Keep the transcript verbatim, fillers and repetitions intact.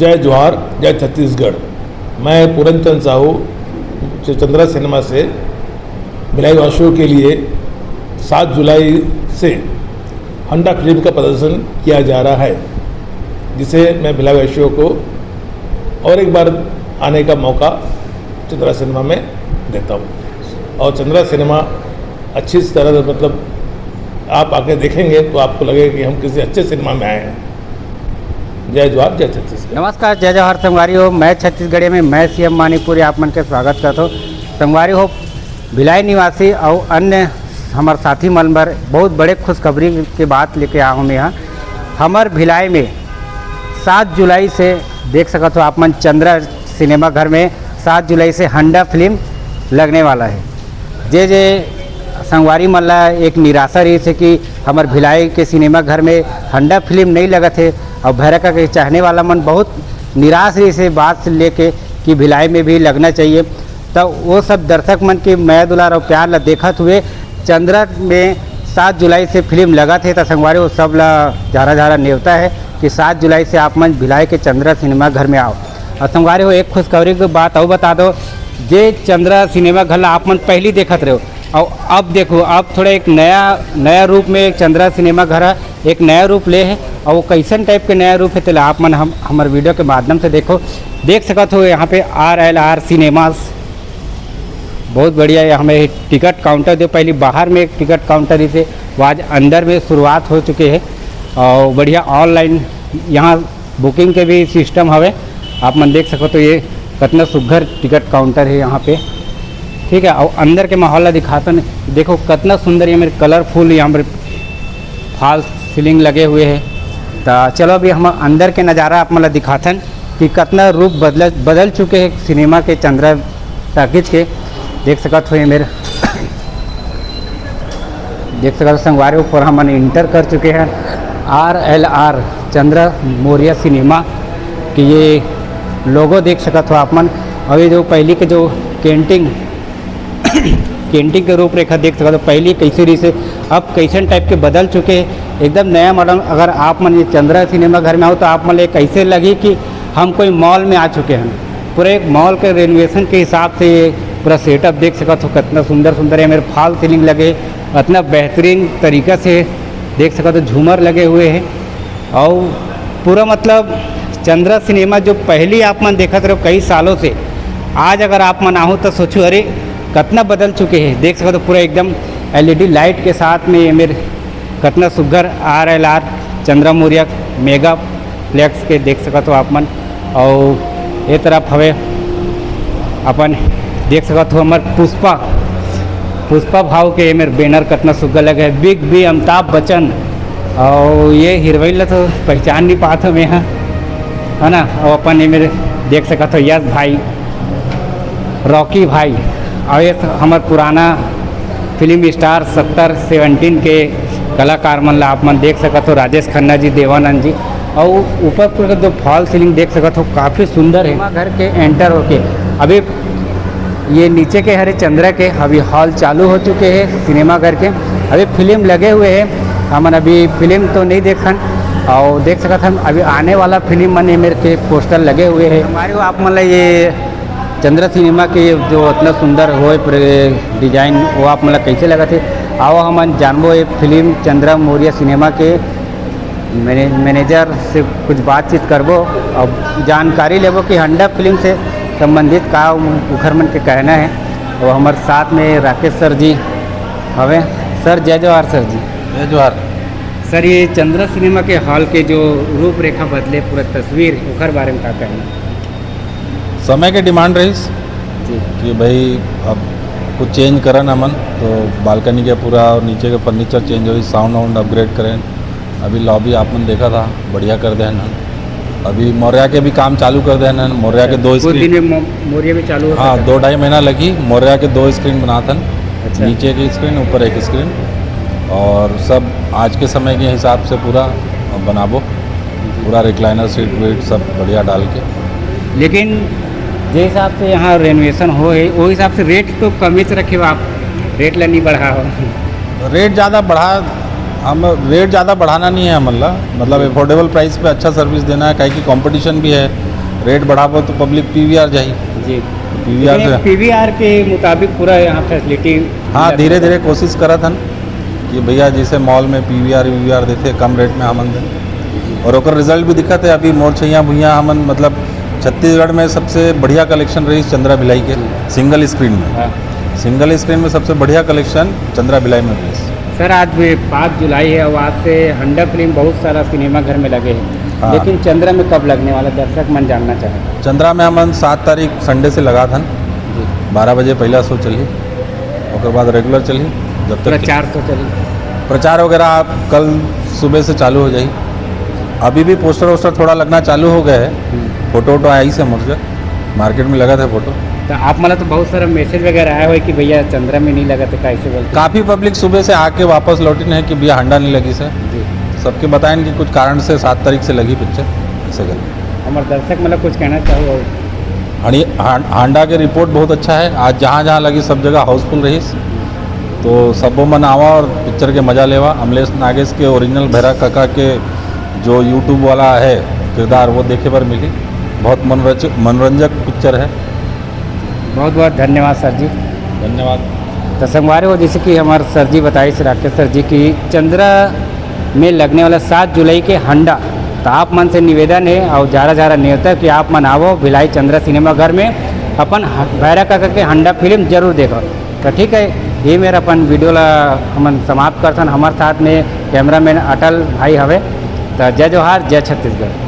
जय जोहार, जय छत्तीसगढ़। मैं पूरन चंद साहू, च-, चंद्रा सिनेमा से भिलाई वासियों के लिए सात जुलाई से हंडा फिल्म का प्रदर्शन किया जा रहा है, जिसे मैं भिलाई वासियों को और एक बार आने का मौका चंद्रा सिनेमा में देता हूँ। और चंद्रा सिनेमा अच्छी तरह से, मतलब, आप आके देखेंगे तो आपको लगेगा कि हम किसी अच्छे सिनेमा में आए हैं। जय जोहार, जय छत्तीसगढ़। नमस्कार, जय जोहार संगवारी हो। मैं छत्तीसगढ़िया में मैं सीएम मानिकपुरी आप मन के स्वागत करत हों। संगवारी हो, भिलाई निवासी अउ अन्य हमर साथी मन बर बहुत बड़े खुशखबरी के बात लेके आए हों मैं यहाँ। हमर भिलाई में सात जुलाई से देख सकत हो आप मन, चंद्रा सिनेमा घर में सात जुलाई से हंडा फिल्म लगने वाला है। जे जे संगवारी मन ला एक निराशा रहिस हे कि हमर भिलाई के सिनेमा घर में हंडा फिल्म नहीं लगत हे, अउ भैरा काका के चाहने वाला मन बहुत निराश रहिस हे बात से लेके कि भिलाई में भी लगना चाहिए। त वो सब दर्शक मन के मया दुलार अउ प्यार ला देखत हुए चंद्रा में सात जुलाई से फिल्म लगत हे, त संगवारी हो सब ला झारा झारा नेवता है कि सात जुलाई से आप मन भिलाई के चंद्रा सिनेमा घर में आओ। अउ संगवारी हो, एक खुशखबरी के बात अउ बता दो, जे चंद्रा सिनेमा घर ला आप मन पहली देखत रहो, अउ अब देखो, अब थोड़ा एक नया, नया रूप में चंद्रा सिनेमा घर है, एक नया रूप ले है। अउ वो कैसन टाइप के नया रूप है, तेला आप मन हम, हमर वीडियो के माध्यम से देखो, देख सकत हो यहाँ पे आर एल आर सिनेमास। बहुत बढ़िया। ये हमें टिकट काउंटर दे, पहली बाहर में एक टिकट काउंटर रहिस हे, वो आज अंदर में शुरुआत हो चुके है। और बढ़िया ऑनलाइन यहाँ बुकिंग के भी सिस्टम हवे। आप मन देख सकत हो, ये कतना सुघर टिकट काउंटर है यहाँ पे, ठीक है। और अंदर के माहौल ला दिखाथन, देखो कतना सुंदर ये मेर कलरफुल यहाँ पर फॉल्स सीलिंग लगे हुए है। तो चलो, अभी हम अंदर के नज़ारा आप मन ला दिखाथन कि कतना रूप बदल, बदल चुके हैं सिनेमा के, चंद्रा टॉकीज के। देख सकत हो ये मेर, देख सकत हो संगवारी, ऊपर हमन एंटर कर चुके हैं R L R, Chandra Maurya cinema के ये लोगो देख सकत हो आप मन। और ये जो पहली के जो कैंटीन, कैंटीन के रूपरेखा देख सकत हो, पहली कैसे रहिस हे, अब कैसन टाइप के बदल चुके हैं, एकदम नया मॉडल। अगर आप मन ये चंद्रा सिनेमा घर में आओ तो आप मन ले कैसे लगी कि हम कोई मॉल में आ चुके हैं। पूरे एक मॉल के रेनोवेशन के हिसाब से ये पूरा सेटअप देख सकत हो, कितना सुंदर सुंदर है, मेरे फॉल सीलिंग लगे, इतना बेहतरीन तरीका से देख सकत हो, झूमर लगे हुए हैं। और पूरा मतलब चंद्रा सिनेमा जो पहली आप मन देखत रहो कई सालों से, आज अगर आप मन आहू तो सोचो, अरे कितना बदल चुके हैं। देख सकत हो पूरा एकदम एलईडी लाइट के साथ में ये मेरे कितना सुघर R L R Chandra Maurya megaplex के देख सकत हो आप मन। और ये तरफ हवे अपन देख सकत हो हमर पुष्पा, पुष्पा भाव के ये मेर बैनर कितना सुघर लगे है, बिग बी अमिताभ बच्चन। और ये हीरोइन ला तो पहचान नहीं पात हमें यहाँ, है ना। और अपन ये मेरे देख सकत हो यश भाई, रॉकी भाई, और ये हमर पुराना फिल्म स्टार सत्तर सेवनटीन के कलाकार मन ला आप मन देख सकत हो, राजेश खन्ना जी, देवानंद जी, और ऊपर पूरा जो फॉल सीलिंग देख सकत हो, काफ़ी सुंदर है। सिनेमा घर के एंटर होके अभी ये नीचे के हरे चंद्रा के अभी हॉल चालू हो चुके हैं सिनेमा घर के, अभी फिल्म लगे हुए हैं, हमन अभी फिल्म तो नहीं देखन। और देख सकत हन अभी आने वाला फिल्म मन ये मेर के पोस्टर लगे हुए हैं। हमारे वो आप मन ला ये चंद्रा सिनेमा के जो इतना सुंदर होए पूरे डिजाइन, वो आप मन ला कैसे लगत हे? आओ हमन जानबो ये फिल्म चंद्रा मौर्य सिनेमा के मैने-, मैनेजर से कुछ बातचीत करबो और जानकारी लेबो कि हंडा फिल्म से संबंधित का उन-, उखर मन के कहना है। और हमारे साथ में राकेश सर जी हवे। सर, जय जोहार सर जी। जय जोहार। सर, ये चंद्रा सिनेमा के हॉल के जो रूपरेखा बदले, पूरा तस्वीर, ओखर बारे में का कहना? समय के डिमांड रहिस जी। कि भाई अब कुछ चेंज करन हमन, तो बालकनी के पूरा और नीचे के फर्नीचर चेंज होई, साउंड वाउंड अपग्रेड करें। अभी लॉबी आप मन देखा था, बढ़िया कर देन हन। अभी मौर्या के भी काम चालू कर देन हन, मौर्या के दो कुछ स्क्रीन। दिन में मौ-, मौर्या भी चालू हो हाँ, सकता है। दो ढाई महीना लगी, मौर्या के दो स्क्रीन बनाथन, अच्छा। नीचे की स्क्रीन, ऊपर एक स्क्रीन, और सब आज के समय के हिसाब से पूरा बनाबो, पूरा रिक्लाइनर सीट वीट सब बढ़िया डाल के। लेकिन जे हिसाब से यहाँ रेनोवेशन हो है, वो हिसाब से रेट तो कम ही रखे हो आप, रेट ला नहीं बढ़ा हो। रेट ज़्यादा बढ़ा, हम रेट ज़्यादा बढ़ाना नहीं है हमन ला, मतलब अफोर्डेबल प्राइस पे अच्छा सर्विस देना है, काहे कि कंपटीशन भी है। रेट बढ़ाबो तो पब्लिक पीवीआर जाही। जी। पीवीआर से पीवीआर के मुताबिक पूरा यहाँ फैसिलिटी हाँ, धीरे धीरे कोशिश करत हन कि भैया जैसे मॉल में पीवीआर वीवीआर देथे कम रेट में हमन दे, और ओकर रिजल्ट भी दिखत है। अभी मोर छैया भुइया हमन मतलब छत्तीसगढ़ में सबसे बढ़िया कलेक्शन रही चंद्रा भिलाई के सिंगल स्क्रीन में। हाँ। सिंगल स्क्रीन में सबसे बढ़िया कलेक्शन चंद्रा भिलाई में रही। सर, आज भी पाँच जुलाई है और आज से हंडा फिल्म बहुत सारा सिनेमा घर में लगे हैं, हाँ। लेकिन चंद्रा में कब लगने वाला, दर्शक मन जानना चाहते हैं। चंद्रा में हमन सात तारीख संडे से लगात हन। बारह बजे पहला शो चलही, ओकर बाद रेगुलर चलही। जब तक प्रचार तो चली। प्रचार वगैरह आप कल सुबह से चालू हो जाही। अभी भी पोस्टर वोस्टर थोड़ा लगना चालू हो गया है। फोटो वोटो आई से मुझे मार्केट में लगा था फोटो। तो आप मतलब तो बहुत सारा मैसेज वगैरह आया हो कि भैया चंद्रा में नहीं लगा तो कैसे बोलते। काफ़ी पब्लिक सुबह से आके वापस लौटिन है कि भैया हंडा नहीं लगी से। जी। सबके बताएं कि कुछ कारण से सात तारीख से लगी पिक्चर, ऐसे कर हमारे दर्शक मतलब कुछ कहना चाहो। हंडी- हां- हांडा के रिपोर्ट बहुत अच्छा है। आज जहाँ जहाँ लगी सब जगह हाउसफुल रही, तो सबो मन आवा और पिक्चर के मजा लेवा। अमलेश नागेश के ओरिजिनल भैरा काका के जो यूट्यूब वाला है किरदार, वो देखे बर मिली। बहुत मनोरंज- मनोरंजक पिक्चर है। बहुत बहुत धन्यवाद सर जी। धन्यवाद। तो संगवारी हो, जैसे कि हमारे सर जी बताइस, राकेश सर जी, कि चंद्रा में लगने वाला सात जुलाई के हंडा, तो आप मन से निवेदन है और ज़्यादा ज़्यादा नेवता कि आप मन आवो भिलाई चंद्रा सिनेमा घर में अपन ह- भैरा काका के हंडा फिल्म जरूर देखो। तो ठीक है, ये मेरा अपन वीडियो ला हमन समाप्त करथन। हमारे साथ में कैमरामैन अटल भाई हवे। तो जय जोहार, जय छत्तीसगढ़।